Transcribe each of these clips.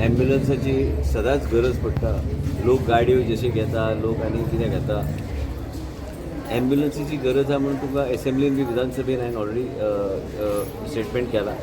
ॲम्ब्युलन्साची सदांच गरज पडटा. लोक गाडयो जशे घेता, लोक आनी कितें घेता, ॲम्ब्युलन्सीची गरज आहा म्हणून तुमकां एसेंब्लीन बी विधानसभेन हांवें ऑलरेडी स्टेटमेंट केला.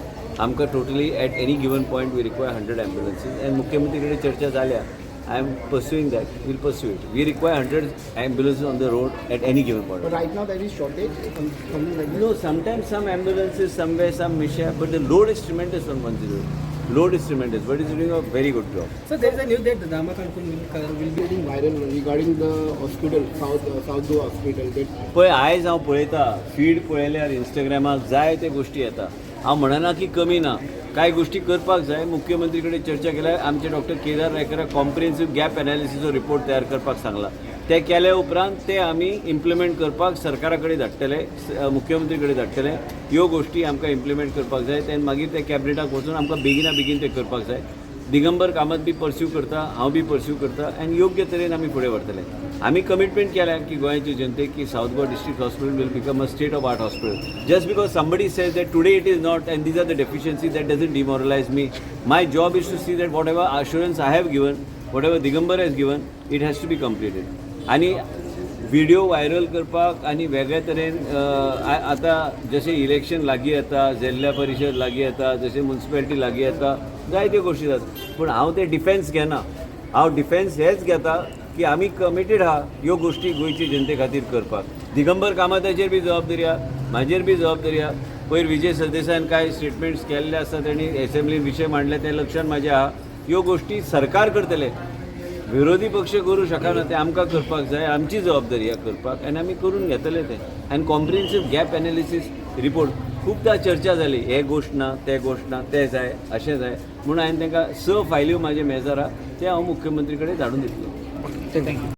आमकां totally at any given point we require 100 ambulances and मुख्यमंत्री कडेन चर्चा जाल्या. I am pursuing that, will pursue it. We require 100 ambulances on the road at any given point. But right now there is shortage, something like that. No, sometimes some ambulances, somewhere some mishap, but the load is tremendous on 108. Load is tremendous, but it's doing a very good job. So there is a news that the Dama Canacona will be Getting viral regarding the hospital, South Goa hospital. That पळय, आयज हांव पळयता, feed पळयल्यार इंस्टाग्रामाक जाय ते गोश्टी येता. हांव म्हणना की कमी ना, कांय गोश्टी करपाक जाय. मुख्यमंत्री कडेन चर्चा केल्यार आमचे डॉक्टर केदार रायकराक कॉम्प्रिहेन्सीव गॅप एनालिसीसचो रिपोर्ट तयार करपाक सांगला. ते केले उपरांत ते आमी इम्प्लिमेंट करपाक सरकारा कडेन धाडटले, मुख्यमंत्री कडेन धाडटले. ह्यो गोश्टी आमकां इम्प्लिमेंट करपाक जाय. ते मागीर ते कॅबिनेटाक वचून आमकां बेगिना बेगीन ते करपाक जाय. दिगंबर कामत बी पर्स्यू करता, हांव बी पर्स्यू करता आनी योग्य तरेन आमी फुडें व्हरतले. आमी कमिटमेंट केल्या की गोंयचे जनतेक की South Goa District Hospital will become a state of art hospital. Just because somebody says that today it is not and these are the deficiency, that doesn't demoralize me. My job is to see that whatever assurance I have given, whatever Digambar has given, it has to be completed. आनी video viral करपाक आनी वेगळे तरेन आतां जशें election लागीं येता, जिल्ल्या परिशद लागीं येता, जशें मुन्सिपेलिटी लागीं येता, जायत्यो गोश्टी जाता, पूण हांव ते डिफेन्स घेना. हांव डिफेन्स हेच घेता की आमी कमिटेड आहा ह्यो गोश्टी गोंयचे जनते खातीर करपाक. दिगंबर कामताचेर बी जबाबदारी आहा, म्हाजेर बी जबाबदारी आहा. पयर विजय सरदेसायान कांय स्टेटमेंट्स केल्ले आसा, तेणी एसेंब्लीन विशय मांडले, ते लक्षात म्हाज्या आहा. ह्यो गोश्टी सरकार करतले, विरोधी पक्ष करूं शकना. ते आमकां करपाक जाय. आमची जबाबदारी आहा करपाक आनी आमी करून घेतले ते. आनी कॉम्प्रिहेन्सीव गॅप एनालिसीस रिपोर्ट, खुबदां चर्चा जाली, हे गोश्ट ना, ते गोश्ट ना, ते जाय, अशें जाय म्हणून हांवें तांकां स फायल्यो म्हाजे मेजार आहा, ते हांव मुख्यमंत्री कडेन धाडून दितलो. Thank you.